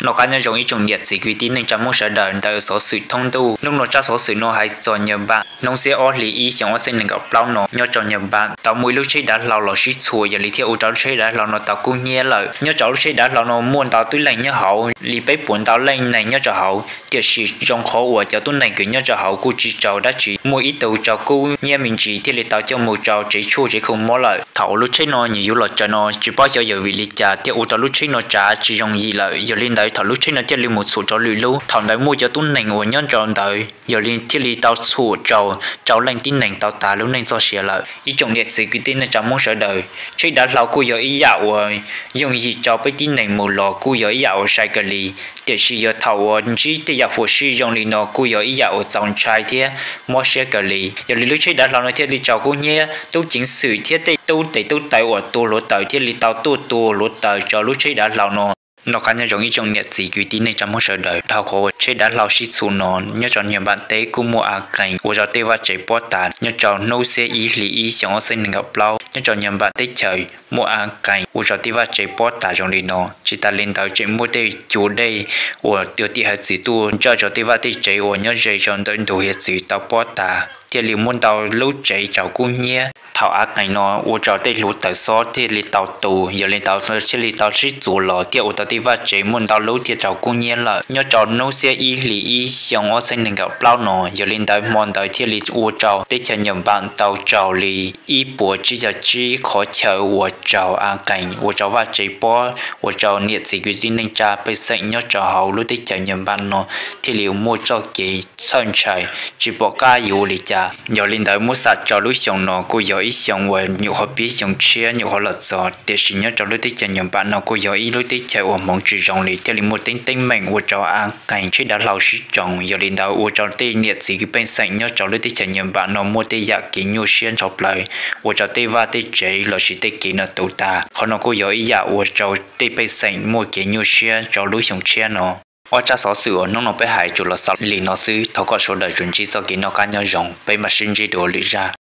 Noj qab nyob zoo ib tsoom niam txiv kwv tij neej tsa Hmoob sawv daws ntawm xov xwm thoob ntuj. Hnub no tsab xov xwm no hais txog Nyaj Npam. Hnub xiab ob hlis ib xyoo ob txhiab nees nkaum plaub no nyob rau Nyaj Npam tau muaj ib lub tsheb dav hlau los sib txhuam, yog li thiaj ua rau lub tsheb dav hlau no tau kub hnyiab lawm. Nyob rau lub tsheb dav hlau no muaj ntau tub leeg nyob hauv li peb puas ntau leej neeg nyob rau hauv, tiam sis zoo qhov uas cov tub neeg kws nyob rau hauv kuj tsis raug dab tsi, muaj ib tug raug kub hnyiab me ntsis thiaj li tau coj mus rau tsev tshuaj tsev khu mob lawm. Thaum uas lub tsheb no nws yuav los tsaws no tsis paub xyov yog vim li cas thiaj ua rau lub tsheb no tsav tsis zoo yim lawm. Yog li ntawd thaum lub tsheb no thiaj li mus txhuam rau lwm lub, thaum ntawd muaj cov tub neeg uas nyob rau ntawd, yog li thiaj li tau txhuam rau rau leej tib neeg tau tas lub neej txoj sia lawm. Ib tsoom niam txiv kwv tij neej tsa Hmoob sawv daws, tsheb dav hlau kuj yog ib yam uas yooj yim rau peb tib neeg mus los kuj yog ib yam uas sai kawg li. Tiam sis yog thaum uas ntsib tej yam huam sij zoo li no kuj yog ib yam uas txaus ntshai thiab mob siab kawg li. Yog li lub tsheb dav hlau no thiaj li raug kub hnyiab, tub ceev xwm thiab tej tub tes tub taw uas tua hluav taws thiaj li tau tuaj tua hluav taws rau lub tsheb dav hlau no. Noj qab nyob zoo ib tsoom niam txiv kwv tij neej tsa Hmoob sawv daws, dhau qhov uas tsheb dav hlau sib txhuam no nyob rau Nyaj Npam teb kuj muaj av qeeg ua rau tej vaj tsev pob tas. Nyob rau hnub xiab ib hlis ib xyoo ob txhiab nees nkaum plaub nyob rau Nyaj Npam teb chaws muaj av qeeg ua rau tej vaj tsev pob tas zoo li no. Tsis tas li ntawd tseem muaj tej cua dej uas yog tim hiav txwv tuaj ntsawj rau tej vaj tej tsev uas nyob ze rau ntawm ntug hiav txwv tau pob tas, thiaj li muaj ntau lub tsev raug kub hnyiab. Thaum av qeeg no ua rau tej hluav taws xob thiaj li tau tu, yog li ntawd thiaj li tau sib txuas los thiaj ua tau tej vaj tsev muaj ntau lub thiaj raug kub hnyiab lawm. Nyob rau hnub xiab ib hlis ib xyoo ob txhiab nees nkaum plaub no, yog li ntawd hmo ntawd thiaj li ua rau teb chaws Nyaj Npam tau raug li ib puas tsib caug tsib qhov chaw uas raug av qeeg ua rau vaj tsev pob, ua rau niam txiv kwv tij neej tsa pej xeem nyob rau hauv lub teb chaws Nyaj Npam no thiaj li muaj txoj kev txhawj ntshai, tsis pom qab yuav ua li cas. Yog li ntawd muab xam rau lub xyoo no kuj yog ib xyoo uas nyuam qhuav pib xyoo tshiab nyuam qhuav los txog, tiam sis nyob rau lub teb chaws Nyaj Npam no kuj yog ib lub teb chaws uas hmoov tsis zoo li thiaj li muaj teeb teeb meem ua rau av qeeg tsheb dav hlau sib tsoo. Yog li ntawd ua rau tej niam txiv kwv pej xeem nyob rau lub teb chaws Nyaj Npam no muaj tej yam kev nyuaj siab ntho plaws, ua rau tej vaj tej tsev lossis tej kev no tu tas. Qhov no kuj yog ib yam ua rau tej pej xeem muaj kev nyuaj siab rau lub xyoo tshiab no. Ob tsab xov xwm uas hnub no peb hais tsuas los xaus li no xwb, thov kom sawv daws tsuas ntsib txoj kev noj qab nyob zoo, peb mam sib ntsib dua lwm zaj.